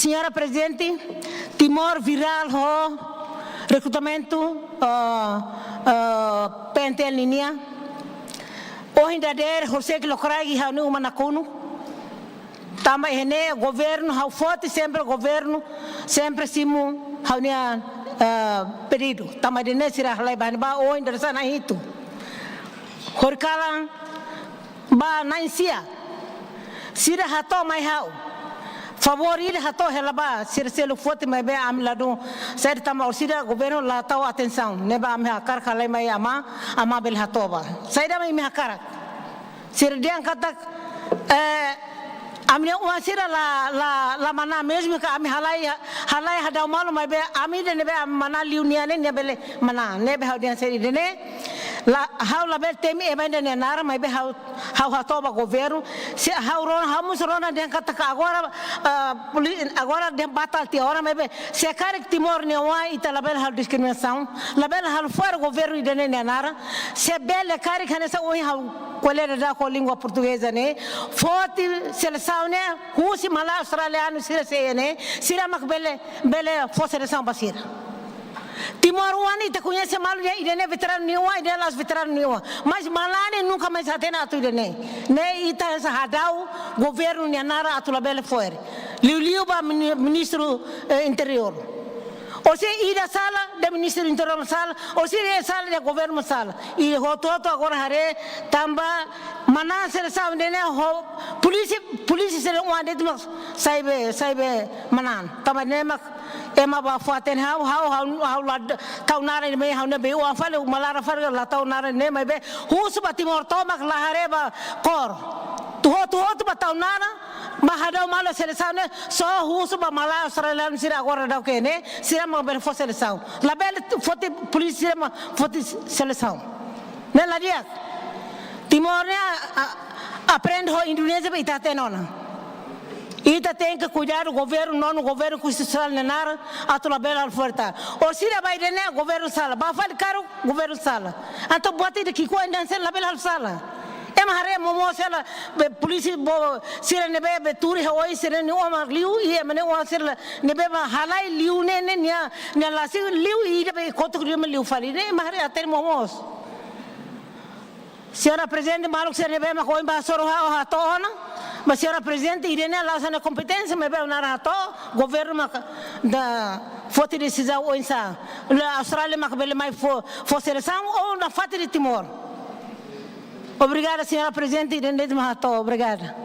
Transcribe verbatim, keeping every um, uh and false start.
Señora Prezidente, Timor virál ho rekrutamentu, ah, ah, P N T L ninian. Ohin dadeer, horiseik lokraik ha'u-nia uma nakonu. Tanba iha ne'e governu, ha'u foti sempre governu, sempre simu ha'u-nia, ah, pedidu. Tanba ida-ne'e sira halai ba ne'ebá, ohin dadeer-saan na'in hitu. Horikalan ba na'in sia. Sira hato'o mai ha'u. Favór ida hato'o hela ba, sira seluk foti maibé ami ladún. Saida tanba orsida governu la tau atensaun. Ne'ebé ami hakarak halai mai amá, amá bele hato'o ba. Saida mak imi hakarak. Sira dehan katak, eh, ami-nia oan sira la, la, la manán, mezmu ke ami halai, halai hadau malu maibé ami ida ne'ebé ami manán liu nia ne'e, nia bele manán. Ne'ebé ha'u dehan sira ida-ne'e, la, ha'u labele temi ema ida nia naran, maibé ha'u, ha'u hato'o ba governu. Se ha'u rona, ha'u mós rona dehan katak agora, ah, poli-, agora dehan batal tiha ona, maibé se karik Timor nia oan ita labele halo diskriminasaun, labele halo fo'er governu ida-ne'e nia naran, se bele karik hanesan ohin ha'u kolega da ko língua portugeza ne'e, foti selesaun ne'e, husi malae australianu sira sei iha ne'e, sira mak bele, bele fó selesaun ba sira. Timor oan ita koñese malu dehan ida-ne'e veteranu nia oan, ida-ne'e la'ós veteranu nia oan. Mas malae ne'e nunka mais hatene atu ida-ne'e. Ne'e ita hanesan hadau governu nia naran atu labele fo'er. Liuliu ba mini-, ministru, eh, interiór. Orsida ida sala, dehan ministru interiór sala, orsida ida sala, dehan governu sala. I hotu-hotu agora haree tanba manán selesaun ida-ne'e ho polísia, polísia sira oan de'it mak sai be, sai be manán. Tanba ne'e mak ema bá fó-hatene ha'u, ha'u, ha'u, ha'u la tau naran ne'e, ha'u ne'ebé oan fali, malae fali la tau naran ne'e, maibé husu ba Timor tomak, la haree ba kór. Hotu-hotu bá tau naran, bá hadau malu selesaun ne'e, só husu ba malae australianu sira agora daudauk ne'e, sira mak bele fó selesaun. Labele foti polísia sira mak foti selesaun. Ne'e la di'ak. Timor ne'e, a, a, aprende ho Indonézia ba ita hatene ona. Ita tenke kuidadu governu, nonu governu konstitusionál nia naran, atu labele halo fo'er tan. Orsida bá ida-ne'e governu sala, bá fali karuk governu sala. Entaun buat ida ki'ikoan ida-ne'e labele halo sala. Ema haree momoos hela, be polísia boot sira ne'ebé be tuur iha oin sira-nia oan mak liu, i ema nia oan sira ne'ebé mak halai liu ne'e, ne'e nia, nia lasi liu, i ida be kotuk liu mak liu fali. Ne'e ema haree hatene momoos. Señora Prezidente, maluk sira ne'ebé mak ohin bá hasoru ha'u, ha'u hato'o ona. Mas Señora Prezidente, ida-ne'e la'ós ha'u-nia kompeténsia, maibé ha'u naran hato'o, governu mak da foti desizaun oinsá. La Austrália mak bele mai fó, fó selesaun ou nafatin de'it Timor. Obrigada, Señora Prezidente, ida-ne'e de'it mak ha'u hato'o, obrigada.